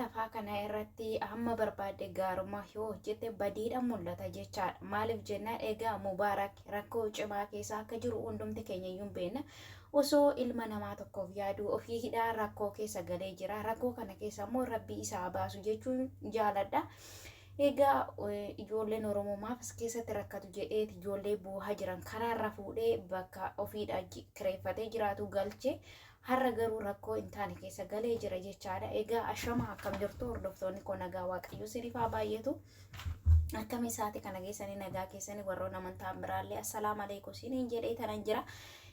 Lafaa kana irratti hamma barbaadde gaarummaa yoo hojjette badiidha mul'ata jechaadha. Maaliif jennaan egaa Mubaarak rakkoo cimaa keessa akka jiru hundumti keenya iyyuu hin beekna. Osoo ilma namaa tokkoof yaaduu ofii hidhaa rakkoo keessa galee jira. Rakkoo kana keessa immoo rabbi isaa baasu jechuun jaaladha. Egaa ijoolleen Oromoo maaf as keessatti rakkatu jedheeti ijoollee boohaa jiran karaarra fuudhee bakka ofiidha kireeffatee jiraatu galche. Har'a garuu rakkoo hin taane keessa galee jira jechaadha. Egaa ashama akkam jirtu hordoftoonni koo nagaa waaqayyo isiniif haa baay'atu. Akkam isaati kana keessanii nagaa keessanii warroon amantaan biraallee assalaamu alaikum isiniin jedhee tanan jira.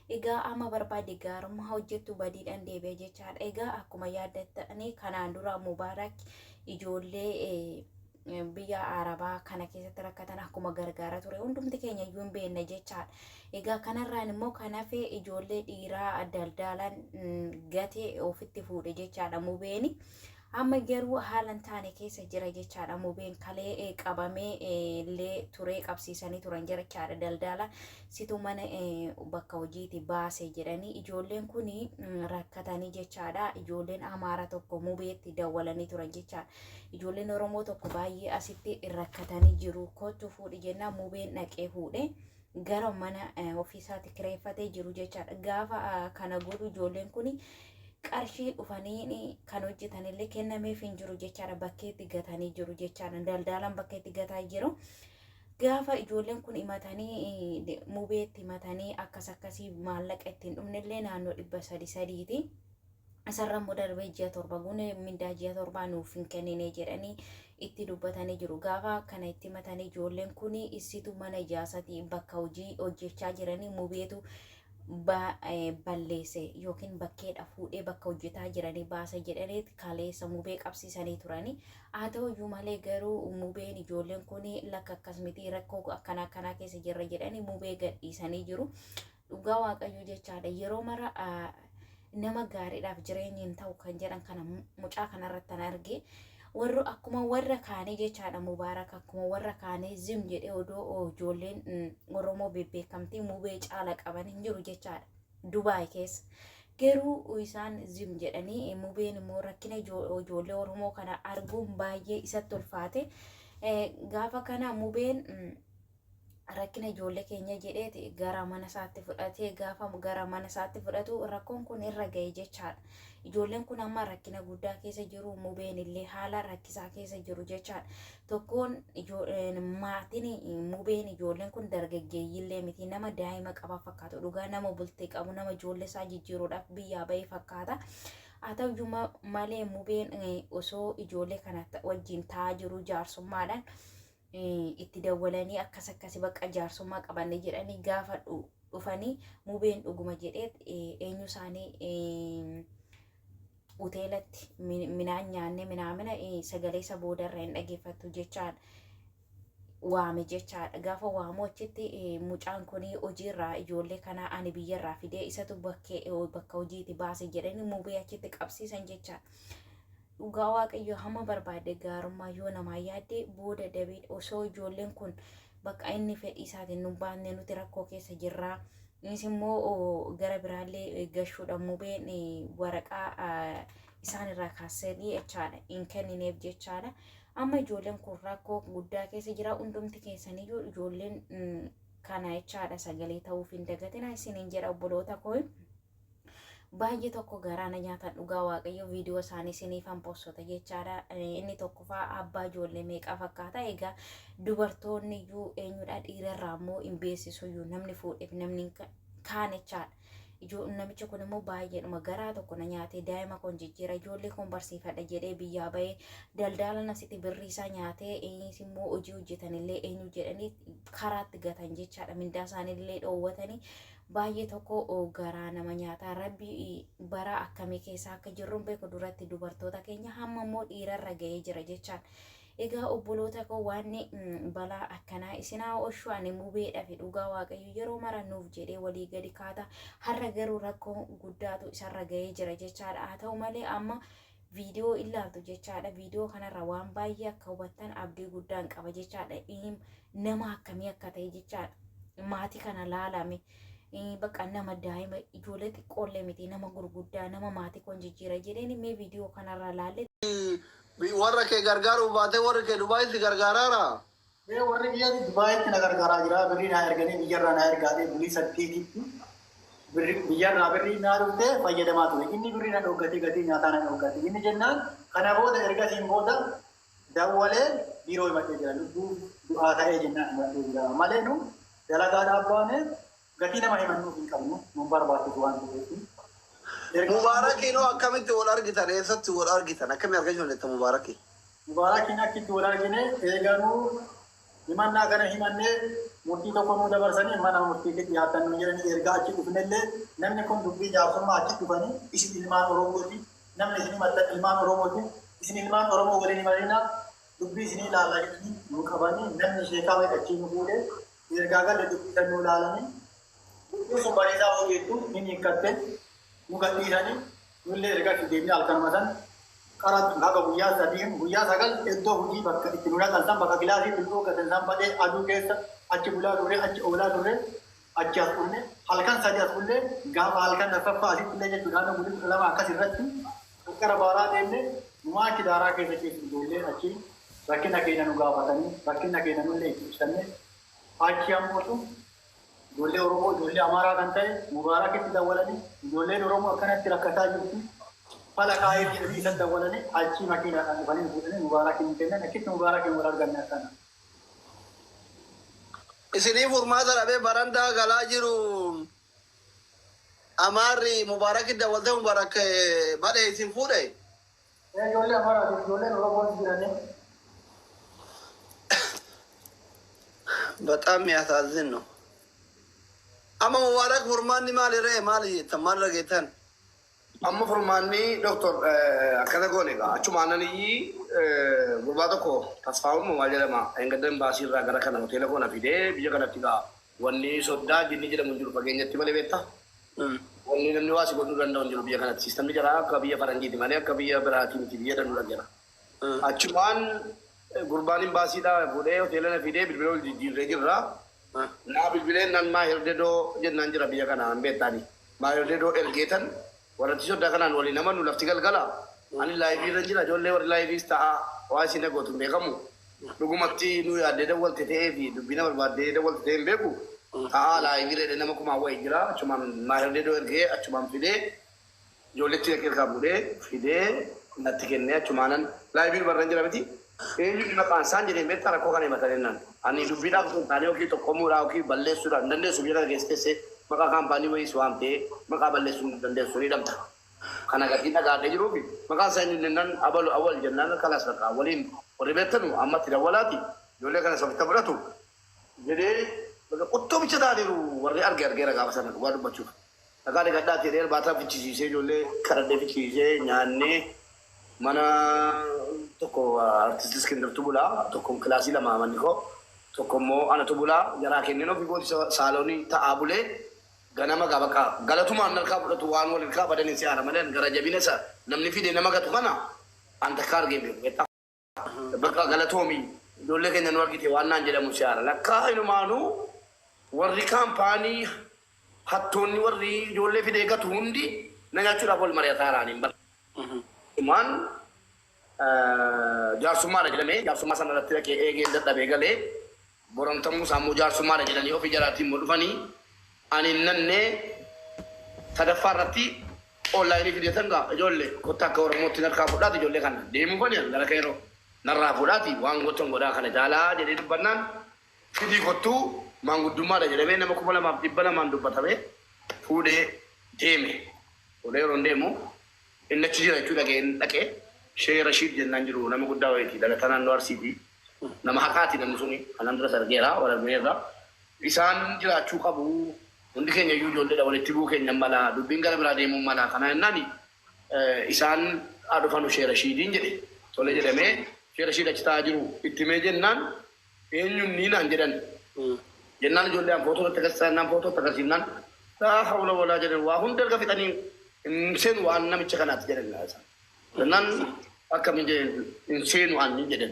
Egaa amma barbaade gaarummaa hojjettu badiidhaan deebi'a jechaadha. Egaa akkuma yaaddattanii kanaan dura Mubaarak ijoollee biyya Arabaa kana keessatti rakkatan akkuma gargaara ture hundumti keenya iyyuu hin beekna jechaadha. Egaa kanarraan immoo kan hafe ijoollee dhiiraa daldaalan gate ofitti fuudhe jechaadha mubeeni. Amma garuu haala hin taane keessa jira jechaadha mubeen kalee qabamee illee turee qabsiisanii turan jechaadha daldaala situ mana bakka hojiiti baase jedhanii ijoolleen kun rakkatanii jechaadha ijoolleen Amaara tokko mubeetti dawwalanii turan jechaadha. Ijoolleen Oromoo tokko baay'ee asitti rakkatanii jiru. Kottu fuudhi jennaan mubeen dhaqee fuudhe gara mana ofiisaatti kireeffatee jiru jechaadha. Gaafa kana godhu ijoolleen kun qarshii dhufanii kan hojjetanillee kennameef hin jiru jechaadha. Bakkeetti gatanii jiru jechaadha. Daldaalaan bakkeetti gataa jiru. Gaafa ijoolleen kun himatanii mubeetti himatanii akkas akkasii maallaqa ittiin dhumnellee naannoo 300 sadiiti. Isarra immoo darbee ji'a 7 guune mindaa ji'a 7 nuuf hin kennine jedhanii itti dubbatanii jiru. Gaafa kana itti himatanii ijoolleen kun issitu mana ijaasati bakka hojii hojjechaa jiranii mubeetu balleesse yookiin bakkeedha fuudhee bakka hojjetaa jiranii baasa jedhanii kaleessa mubee qabsiisanii turanii. Haa ta'u iyyuu malee garuu mubeen ijoolleen kun lakka akkas miti rakkoo akkana akkanaa keessa jirra jedhanii mubee gadhiisanii jiru. Dhugaa waaqayyoo jechaadha yeroo mara nama gaariidhaaf jireenyi hin ta'u kan jedhan kana mucaa kanarratti kan arge warra akkuma warra kaanii jechaadha mubaarak akkuma warra kaanii zim jedhee odoo ijoolleen Oromoo bebbeekamtii mubee caala qaban hin jiru jechaadha Dubaay keessa. Garuu isaan zim jedhanii mubeen immoo rakkina ijoollee Oromoo kana arguun baay'ee isatti ulfaate. Gaafa kana mubeen rakkina ijoollee keenya jedheeti gara mana isaatti fudhatee gaafa gara mana isaatti fudhatu rakkoon kun irra ga'e jechaadha. Ijoolleen kun amma rakkina guddaa keessa jiru mubeen illee haala rakkisaa keessa jiru jechaadha. Tokkoon maatiin mubeen ijoolleen kun dargaggeeyyiillee miti nama daa'ima qaba fakkaatu dhugaa nama bultii qabu nama ijoollee isaa jijjiiruudhaaf biyyaa ba'e fakkaata. Haa ta'uyyuu malee mubeen osoo ijoollee kana wajjin taa'aa jiru jaarsummaadhaan itti dawwalanii akkas akkasi bakka jaarsummaa qabanne jedhanii gaafa dhufanii mubeen dhuguma jedhee eenyu isaanii hoteelatti minaan nyaanne minaamina sagalee isa boodarra hin dhageeffattu jechaan waame jechaadha. Gaafa waamu achitti mucaan kun hojiirraa ijoollee kanaa ani biyyarraa fidee isatu bakka hojiiti baase jedhanii mubee achitti qabsiisan jechaadha. Dhugaa waaqayyo hamma barbaadde gaarummaa yoo namaa yaadde booda dabee osoo ijoolleen kun bakka inni fedhii isaatiin nu baanne nuti rakkoo keessa jirraa. Innis immoo gara biraallee gashuudha mubeen waraqaa isaan irraa kaasanii jechaadha hin kennineef jechaadha. Amma ijoolleen kun rakkoo guddaa keessa jira hundumti keessaniyyuu ijoolleen kana jechaadha sagalee ta'uuf hin dagatina isiniin jedha obboloota koo. Baay'ee tokko garaa na nyaatan dhugaa waaqayyo viidiyoo isaanii isiniifan postota jechaadha. Inni tokkoffaa abbaa ijoollee meeqaa fakkaata. Egaa dubartoonni iyyuu eenyudha dhiirarraa immoo hin beeksisu iyyuu namni fuudheef namni kaan jechaadha. Namichi kun immoo baay'eedhuma garaa tokko na nyaatee daa'ima koon jijjiira ijoollee koon barsiifadha jedhee biyyaa bahee daldaala nasitti birrii isaa nyaatee innis immoo hojii hojjetanillee eenyu jedhanii karaatti gatan jechaadha. Mindaa isaaniillee dhoowwatanii Baay'ee tokko garaa nama nyaataa rabbi bara akkamii keessa akka jirru hin beeku duratti dubartoota keenya hamma immoo dhiirarra ga'ee jira jechaan. Egaa obboloota koo waan balaa akkanaa isin haa ooshu ani mubeedha fi dhugaa waaqayyo yeroo mara nuuf jedhee walii gadi kaata har'a garuu rakkoo guddaatu isarra ga'ee jira jechaadha. Haa ta'u malee amma viidiyoo ilaaltu jechaadha. Viidiyoo kanarra waan baay'ee akka hubattan abdii guddaan qaba jechaadha. Nama akkamii akka ta'e jechaadha. Maatii kana laalame bakka nama daa'ima ijoollee xiqqoollee miti nama gurguddaa nama maatii koon jijjiira jedheen mee viidiyoo kanarraa laalle. Warra kee gargaaruu baatee warri kee Dubaay si gargaaraara. Mee warri biyya Dubaayitti na gargaaraa jira. Birrii naa erganii biyyarraa naa ergaatee bulii 8tti biyyarraa birrii naa dhuftee fayyadamaa ture. Inni birrii na dhooggatee gatii nyaataa na dhooggatee. Inni jennaan kana booda ergasiin booda dawwalee biiroo himadhee jira. Lubbuu du'aa ta'ee jennaan himadhee jira. Malee nu dalagaa dhaabbaane gatii nama himannuuf hin qabnu. Nun barbaachisu waan ta'eef. Mubaarakiinoo akkamitti wal argitan? Eessatti wal argitan? Akkamii argachuu dandeetta Mubaarakii? Mubaarakiin akkitti wal argine eeganuu himannaa kana himannee murtii tokko nuu dabarsanii mana murtiitti dhiyaatan nu jedhanii ergaa achi dhufnellee namni kun dubbii jaarsummaa achi dhufanii isin ilmaan Oromooti, namni isin himattan ilmaan Oromooti, isin ilmaan Oromoo waliin himatinaa, dubbii isinii ilaalaa jedhanii nu qabanii namni sheekaa wayii achii nu fuudhee ergaa galle dubbii san nu ilaalanii dubbiin sun bareedaa hojjettu hin hiikkatte nu gadhiisanii nullee ergaa itti deemnee halkanuma san qara haga guyyaa 3 guyyaa 9 iddoo hojii bakka itti nu dhaqan san bakka kilaasii itti nu dhoggatan san badee aduu keessa achi bulaa turre, achi oolaa turre, achi as dhufne halkan 3 as bullee gaafa halkan arfaffaa asitti illee jechuudha naannoo bulii 12 akkas irratti qarqara baaraa deemne numaa achi daaraa keessa ciisu ijoolleen achi rakkina keenya nu gaafatanii rakkina keenya nullee itti ibsanne achi ammootu ijoollee Oromoo ijoollee Amaaraa kan ta'e Mubaarakitti dawwalanii ijoolleen Oromoo akkanatti rakkataa jirti fala kaa'ee jedhanii isan dawwalanii achii makiinaadhaan dhufanii fuudhanii Mubaarakiin kennan akkitti Mubaarakiin wal arganne akkana. Isinii furmaata dhabee barandaa galaa jiru Amaarri Mubaarakii dawwaltee Mubaarak badhee isin fuudhe. Ijoollee Amaaraatiif ijoolleen Oromoon jiranii. በጣም የሚያሳዝን ነው። Amma Mubaarak furmaanni maali ree maali jettan maal dhageettan? Amma furmaanni doktor akkana goone egaa achumaan iyyii gurbaa tokko Tasfaa'uun maal jedhama engadda imbaasii irraa gara kana hoteela koona fidee biyya kanatti egaa wanni soddaa jinni jedhamu hin jiru fageenyatti malee beektaa. Wanni namni waa si godhuu danda'u hin jiru biyya kanatti. Siistamni jira akka biyya faranjiiti malee akka biyya biraatii miti biyya danuu jira. Achumaan gurbaan imbaasiidhaa fuudhee hoteela na fidee bilbila ol jijjiirree jirra. Naa bilbileen nan maa hirdedoo jennaan jira biyya kana hin beektaani. Maa hirdedoo ergeetan warratti soddaa kanaan waliin amanu lafti galgala. Ani laayivii irra jira ijoollee warri laayiviis ta'a waa isin dhagootu hin beekamu. Dhugumatti nu yaaddee dawwalte ta'ee fi dubbina barbaaddee dawwalte ta'ee hin beeku. Ta'a laayivii irra nama kumaa wayii jira achumaan maa hirdedoo ergee achumaan fidee ijoolletti ergaa fuudhee fidee natti kennee achumaanan laayivii barra jira miti. Eenyu maqaan isaan jedhee beektaa rakkoo kana himatan jennaan. Ani dubbiidhaaf osoo hin taane yookiin tokkomuudhaa yookiin balleessuudhaan hin dandeessu biyya kana keessa teessee maqaa kaampaanii wayiis waamtee maqaa balleessuu hin dandeessu ni dhabda. Kana gatii dhagaadhee jiruufi maqaan isaa inni jennaan abalu awwal jennaan kalaas bakka waliin warri beektanu ammatti dawwalaati ijoollee kana ofitti fudhatu jedhee qottoo bicha ta'aniiru warri arge argeera gaafa sana dhugaa dubbachuuf. Dhagaa dhiqadhaa ta'ee irbaataa fichisiisee ijoollee kadhadhee fichisiisee nyaannee mana tokko artistii Iskindirtu bulaa tokko kilaasii 2 manni koo tokko immoo anatu bulaa jaraa kenneen ofii kooti saaloonii ta'aa bulee ganama gaa bakka galatumaan harkaa fudhatu waan wal harkaa badanii si haara malee gara jabina isa namni fide nama gatu kana an takka argee beeku beektaa. Bakka galatoomii ijoollee keenya nu argite waan naan jedhamu si haara lakkaa inumaanuu warri kaampaanii hattoonni warri ijoollee fidee gatu hundi na nyaachuudhaaf wal mari'ataa jiraniin bara. Maan jaarsummaadha jedhamee jaarsummaa sana irratti dhaqee eegeen dadhabee galee borontamuu sammuu jaarsummaadha jedhanii ofii jaraatiin immoo dhufanii ani nannee sadaffaa irratti onlaayinii fideetan gaa ijoollee kottaa akka Oromootti narkaa fudhaati ijoollee kana deemuu fani gara keeroo narraa fudhaati waan gochuun godhaa kana jaalaa jedhee dubbannaan fidii kottuu maanguddummaadha jedhamee nama 2,200 dubbatamee fuudhee deeme. Fuudhee yeroo deemu inni achi jira jechuudha dhaqee dhaqee Shee Rashiid jennaan jiru nama guddaa wayiiti dhalataa naannoo Arsiiti. Nama haqaati namni suni kanan dura sargeera wal argineerra. Isaan jiraachuu qabu hundi keenya iyyuu ijoolleedha walitti bu'uu keenya mala dubbiin gara biraa deemuu mala kana jennaan isaan haa dhufanu Shee Rashiidiin jedhe tole jedhamee Shee Rashiid achi taa'aa jiru itti himee jennaan eenyuun ni naan jedhan. Jennaan ijoollee an footoo natti agarsiisan naan footoo itti agarsiifnaan laa hawla walaa jedhan waa hunda erga fixanii hin seenu waan namicha kanaatti jedhan isaan. Jennaan akkamiin jedhan hin seenu an jedhan.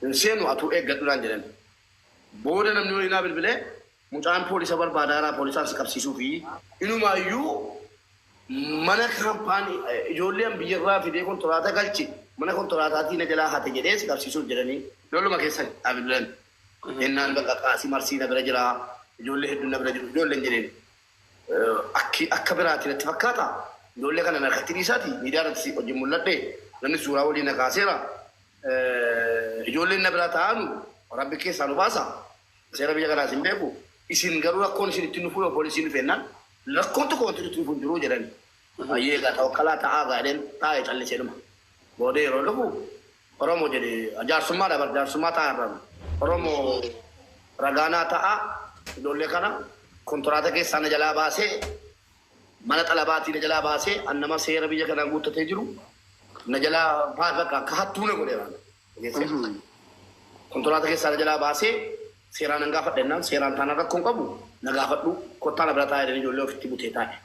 Hin seenu atuu eeggadhu naan jedhan. Booda namni waliin naa bilbilee mucaan poolisa barbaadaa poolisaan si qabsiisuu fi inumaayyuu mana kaampaanii ijoolleen biyyarraa fidee kontiraata galche Mana kontiraataatii na jalaa hate jedhee si qabsiisuuf jedhanii ijoolluma keessan dhaabilan. Innaan bakka qaasii marsii na bira jira, ijoollee hedduun na bira jiru, ijoolleen jedheen. Akka biraatiin natti fakkaata. Ijoollee kana harkatti dhiisaati miidiyaa irratti hojii mul'adhe namni suuraa waliin na kaaseera. Ijoolleen na bira taa'anu rabbi keessaa nu baasa. Seera biyya kanaas hin beeku. Isin garuu rakkoon isin ittiin dhufu poolisiin dhufeennaan rakkoon tokko wanti nuti dhufu hin jiru jedhani. Ayyee egaa tawakkalaa ta'aa gaadheen taa'ee callisee dhuma. Booda yeroo dhufu Oromoo jedhe jaarsummaa dabar jaarsummaa ta'a irraan. Oromoo ragaanaa ta'a ijoollee kana kontiraata keessaa na jalaa baasee mana xalabaatii na jalaa baasee an nama seera biyya kanaa guuttatee jiru na jalaa bakka akka hattuu na godheera. Kontiraata keessaa na jalaa baasee seeraan nan gaafadha jennaan seeraan taanaan rakkoon qabu na gaafadhu kottaa na bira taa'ee jedhanii ijoollee ofitti butee taa'e.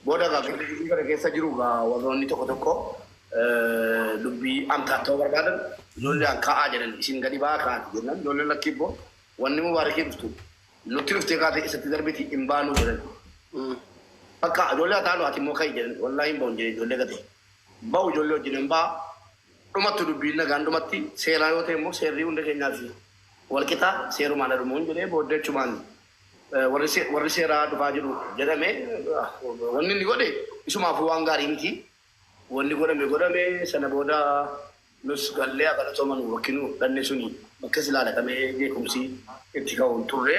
Booda gaa gidduu kana keessa jiru gaa warroonni tokko tokko dubbii amtaa ta'uu barbaadan ijoollee an ka'aa jedhan isin gadi ba'aa kaa'ati jennaan ijoolleen lakkii ibboo wanni mubaarakii dhuftu nutti dhuftee kaate isatti darbiti hin baanuu jedhan. Bakka ijoollee haa taanu ati immoo ka'i jedhan wallaahi hin ba'u jedhe ijoollee gate. Ba'u ijoollee wajjin hin ba'a. Dhumatti dubbiin nagaan dhumatti seeraa yoo ta'e immoo seerri hunda keenyaaf walqixa seerumaan adumuun jedhee booddee achumaan warri seeraa dhufaa jiru jedhame wanni inni godhe isumaafuu waan gaarii miti. Wanni godhame godhame sana booda nus gallee agalatooma nu bakki nu dhanne suni bakka silaa dhaqamee jeequmsi itti ka'u hin turre.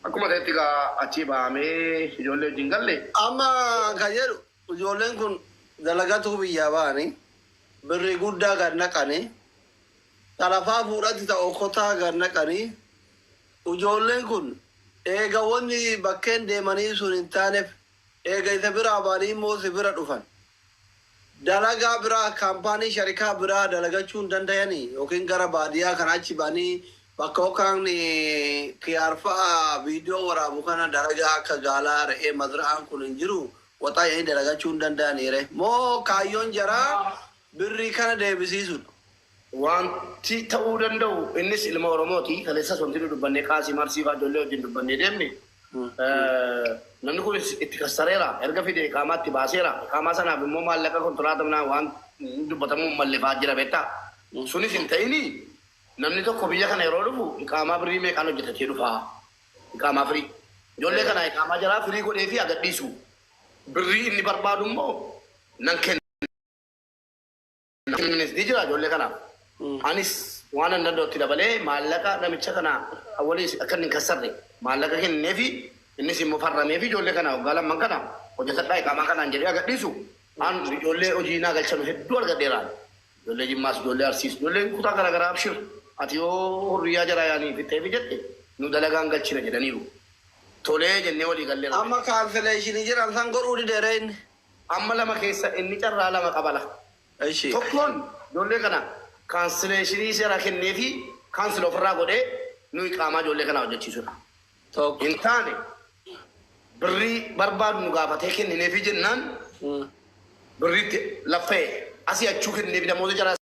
Akkuma ta'etti gaa achii bahamee ijoollee wajjin galle. Amma kan jedhu ijoolleen kun dalagatu biyyaa ba'anii birrii guddaa gad naqanii talafaa fuudhatti ta'u okkotaa gad naqanii ijoolleen kun eega wanni bakkeen deemanii sun hin taaneef eega isa biraa ba'anii immoo si bira dhufan. Dalagaa biraa kaampaanii sharikaa biraa dalagachuu hin danda'anii yookiin gara baadiyyaa kana achi ba'anii bakka yookaan kiyaar fa'a viidiyoo waraabu kana dalagaa akka gaalaa re'ee mazra'aan kun hin jiru waxaa jedhanii dalagachuu hin danda'aniire. Moo kaayyoon jaraa birrii kana deebisiisudha. Wanti ta'uu danda'u innis ilma Oromooti. Kaleessas wanti nu dubbannee qaasii marsii fa'aa ijoollee wajjin dubbannee deemne. Namni kun itti kassareera. Erga fide qaamaatti baaseera. Qaamaa sanaaf immoo maallaqa kontiraata manaa waan dubbatamuu hin malle fa'aa jira beektaa. Sunis hin ta'ini namni tokko biyya kana yeroo dhufu iqaamaa birrii meeqaan hojjetatee dhufa. Iqaamaa firii. Ijoollee kana iqaamaa jalaa firii godhee fi agadhiisu. Birrii inni barbaadu immoo nan kenna. Innis ni jira ijoollee kanaaf. Anis waan an danda'utti dabalee maallaqa namicha kana waliis akka inni hin kassarre maallaqa kennee fi innis immoo farramee fi ijoollee kana waggaa lamman kana hojjetadhaa iqaamaa kanaan jedhee agadhiisu. An ijoollee hojii naa galchanu hedduu argadheeraan. Ijoollee Jimmaas, ijoollee Arsiis, ijoollee kutaa garaagaraa abshir. Ati yoo hurriyaa jara yaanii fixxee fi jette nu dalagaan galchina jedhaniiru. Tolee jennee walii galleera. Amma cancellation jedhan san godhuu dideere inni. Amma lama keessa inni carraa lama qabala. Ishi. Tokkoon ijoollee kana cancellation seera kennee fi cancel ofirraa godhee nuyi qaamaa ijoollee kanaa hojjechiisudha. Tokko. Hin taane birrii barbaadu nu gaafatee kennineefi jennaan birriitti laffee asii achuu kennineefi namoota jaraa